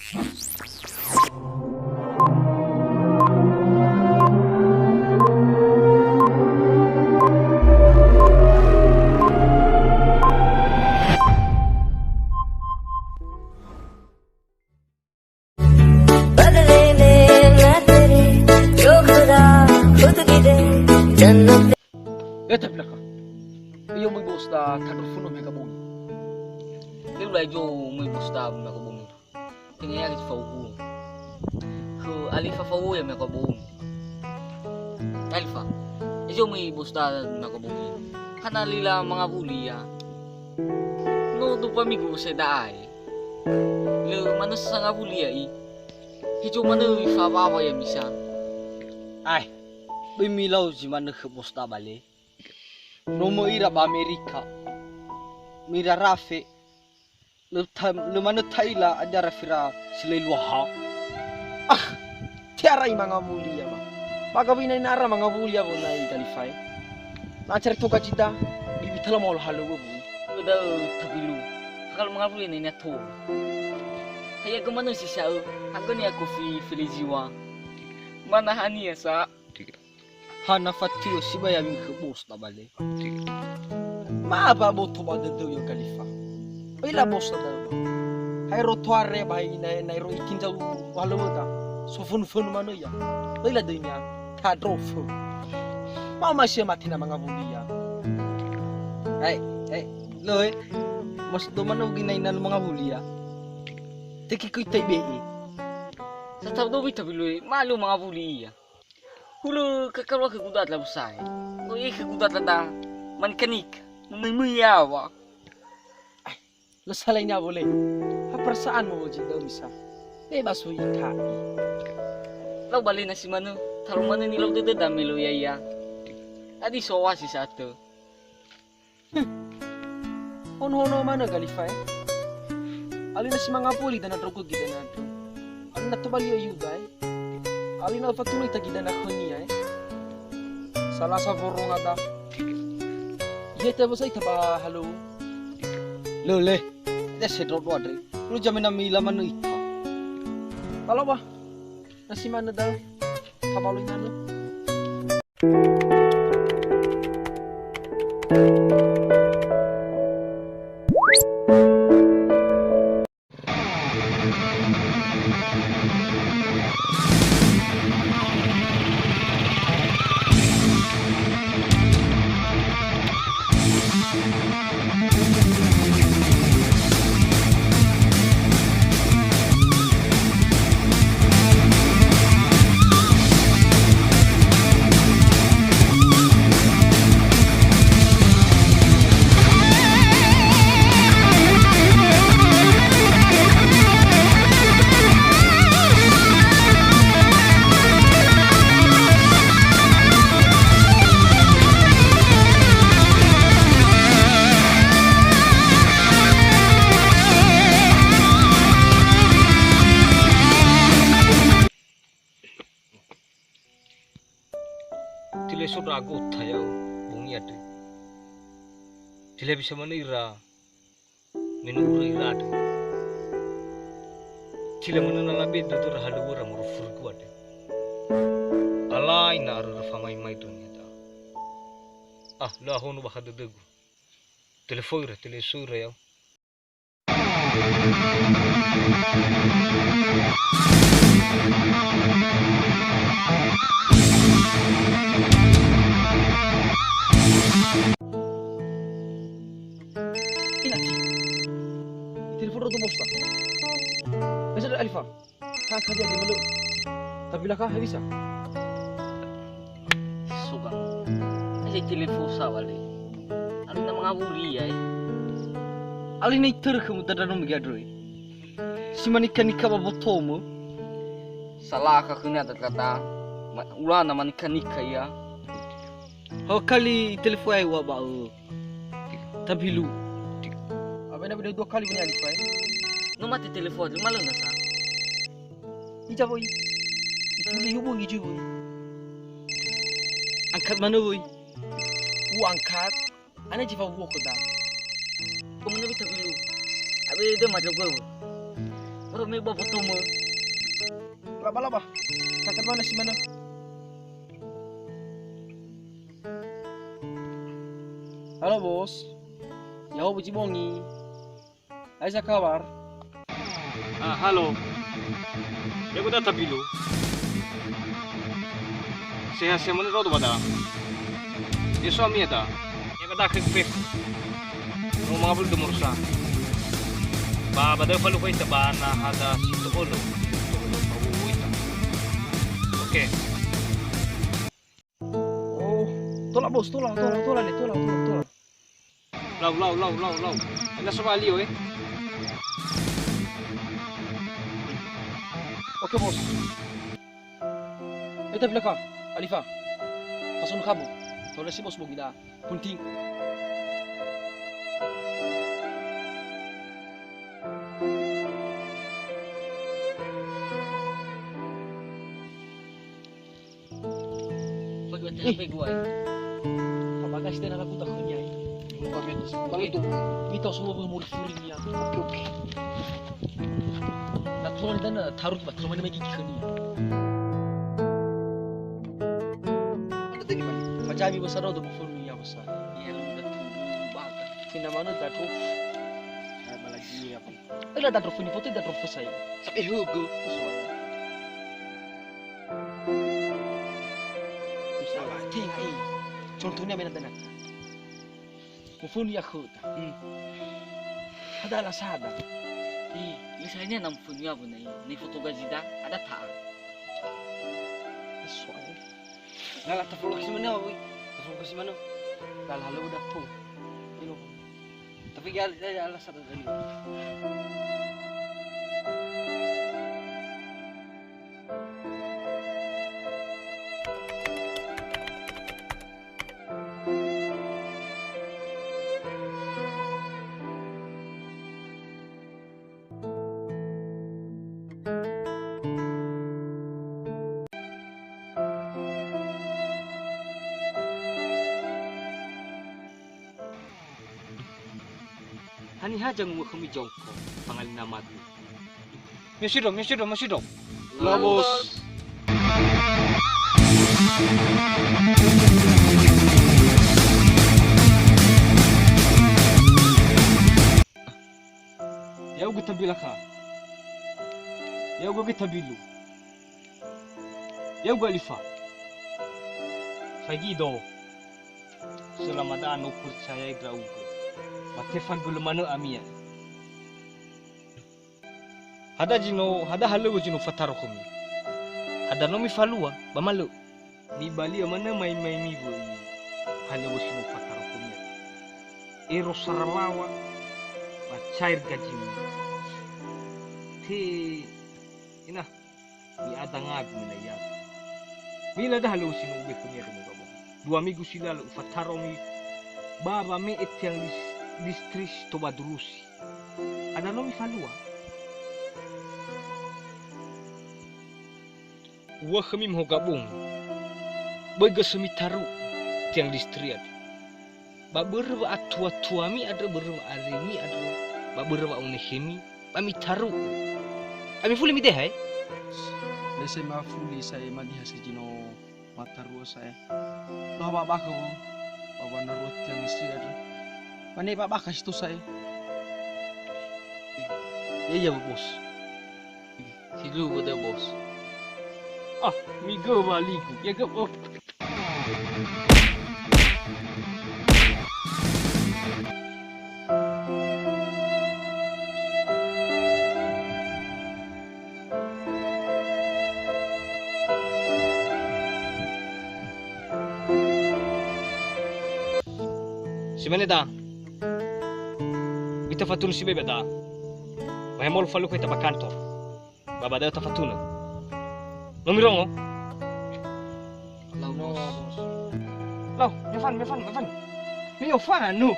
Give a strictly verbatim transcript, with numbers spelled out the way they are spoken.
Eh, tapi laka. Iyo, möi bosta, tandro funu mega bongi. Leu lai jo möi bosta mega bongi. Tenga ya'ia fauhu. Khö Alifa fauhu ya mega bongi. Alifa. Iyo möi bosta mega bongi. Hana lila mangawuli ya. No dupa migu seda'ae. Lö manö sangawuli ya'i. Hezo manö ifawawa ya'ami sa. Ae, böi milau zi manö khö bosta bale. No möi ira ba Amerika. Möi ira rafe. Lö ta-, lö manö ta'ila adia rafera si lö eluaha. Ah, te'arai mangawuli ya, ma. Ba gawina ina ara mangawuli ya wonai Galifae. Na cari toga jida, bibi tala mau lahalö wöwu. Da'ö tabilu. Hakal mangawuli nenia to. Hai'agö manö si sa'ö, hagönia kofi fili ziwa. Manahania sa. Hana fati'ö sibai ami khö bosta bale. Ma ba boto ba dödöu yo Galifa. Öila bosta da'ö ba. Haero toare ba ina, na ero ikinjau halöwöda. Sofönu-fönu manö ya. Öila döinia. Tadrofö. Ma ma sia mati na mangawuli ya. Hai, hai, lö, eh. Mas do manö gina ina lu mangawuli ya. Teki kui tai be'e. Satau do wita bilui, malu mangawuli ia. Hulö kakalua khö gudatla usahe. Ko i khö gudatla da manikanika. Mümümü yawa. Lö salai nyawo le. Ha perasaan mo woji da'ö misa. Bebas ho ita'i. Lau balena si manö, talu manö nilau dödöda melo ya'ia. Adi so'oasi sa'atö. Hmm. Hono-hono manö Galifa, eh. Alina si mangawuli dana ndrogö gidana andrö. Alina tobali Yuda, eh. Alina öfatulö ita gidana khönia, eh. Salasa woronga da. Ihe tewösa ita ba halöŵö. Lö le. Dese ndrodo andre. Lu zamena mila manö ita. Balawa. Na si manö da'ö. Tabaloi manö. Tile so ndra'aga ota ya'o bongi andre. Tile bisa manö ira me no urö ira andre. Tile manö na labe dödöra halöŵöra moroi furögu andre. Alai na arörö famaimai dunia da'a. Ah, lö ahono bakha dödögu. Telefo ira, teleso ira ya'o. Inati. Telepon rodo bosta. Bisa ada Alifa. Hah, hadia dia malu. Tapi lah kah bisa? Suka. Saya telepon sawali. Alina mangawuli ya. Alina itörö khömu dandra no mege andrö. Si manikanika ba botomö. Salaka khönia da kata. Ma-, ulana manikanika ia. Hawakali telefo ai wa ba ö. Tabilu. Abena beda dua kali punya Alifa, eh. No mate telefo andre, malö nasa. Ija woi. Ifuli hubungi ju woi. Angkat manö woi. Uangkat. Ana jiwa wuo koda. Komene bita bilu. Abe de ma jago. Ro me ba fotomö. Laba, laba. Takat mana si mana? Halo, Bos. Ya'o, Buji Bongi. Aiza kabar? Ah, halo. Ya'agu da Tabilu. Seha-seha manö ndra'odo ba da'a. Ya suami ya da'a. Ya kada khögu fefu. No mangawuli dömörusa. Ba, ba da'ö falukha ita ba na hada si to'ölö. To'ölö ba wuwu ita. Oke. Oh, tola, Bos, tola, tola, tola, le, tola, tola, tola. Lau, lau, lau, lau, lau. Ena soba alio, eh. Oke, Bos. Eta bilaka, Alifa. Pasunu kamu. Tola si Bos Bongi da. Penting. Bagi wa H P gua, eh. Apa gas tena lagu tak khönia, eh. Lupa, bet. Bang itu. Mita semua bermuri-furi ya. Oke, oke. Na tuan dan, eh, tarut ba, cuma ini lagi khönia. Ada tadi, Bang. Macam ini besar dah, udah berfuri ya, besar. Iya, lu udah tunggu, Bang. Sina mana tak, Bro? Eh, malah gini apa? Ela da ndrofö nifotöi, da ndrofö sa'ae. Sa'ae hugu. Tenga, eh. Contohnya mena dana. Mufönu ya khöta. Hmm. Ada ala sada. Eh, misalnya na mufönu ya bu na, eh. Ni foto gaji da, ada ta. Soal. Lala tafologi si manö, woi. Tafologi si manö. Lala halö udah po. Ino. Tapi ya, ya, ya, lala satu tadi. Haniha zangumö khömi zongko, fangali namagu. Mi'osindro, mi'osindro, mi'osindro. Lau, Bos. Ya'ugö Tabilaka. Ya'ugö Tabilu. Ya'ugö Alifa. Faigi do. Selama da'a no percayai ndra'ugö. Ba tefagölö manö ami ya. Hada zi no, hada halöŵö zi no fataro khömi. Hada no mifalua, ba malö. Mibali'ö manö mai-mai miwöi halöŵö si no fataro khömi. Ero sarawawa, ba cair gajimi. Te, ina, mi'adangagu mina iadu. Mila da halöŵö si no ube khömi ero moga-moga. Dua migu si lalo ufataro mi ba wame'e tiang lis-, listri si toba durusi. Ada no mifalua. Ua khömi mohoga bongi. Böi gösö mitaru'u tiang listri andrö. Ba börö wa'atua-tuami andrö, börö wa'aremi andrö, ba börö wa'onekhemi, ba mitaru'u. Ami fuli mideha, eh? Lese mafuli sa'e madiha si zi no Mataru'ö sa'e. Loha ba bakha wo. Ba wanarua tiang isi andrö. Mane ba bakha si to sa'e. Ya, ya, Bos. Si lu bödö, Bos. Ah, migö waligu. Ya, gö, oh. Si mane da. Ita fatunu sibai ba da. Ba he molu falukha ita ba kantor. Ba ba da'ö tafatunö. No mirongo? Lau, Bos. Lau, mi'ofan, mi'ofan, mi'ofan. Mi'ofanu.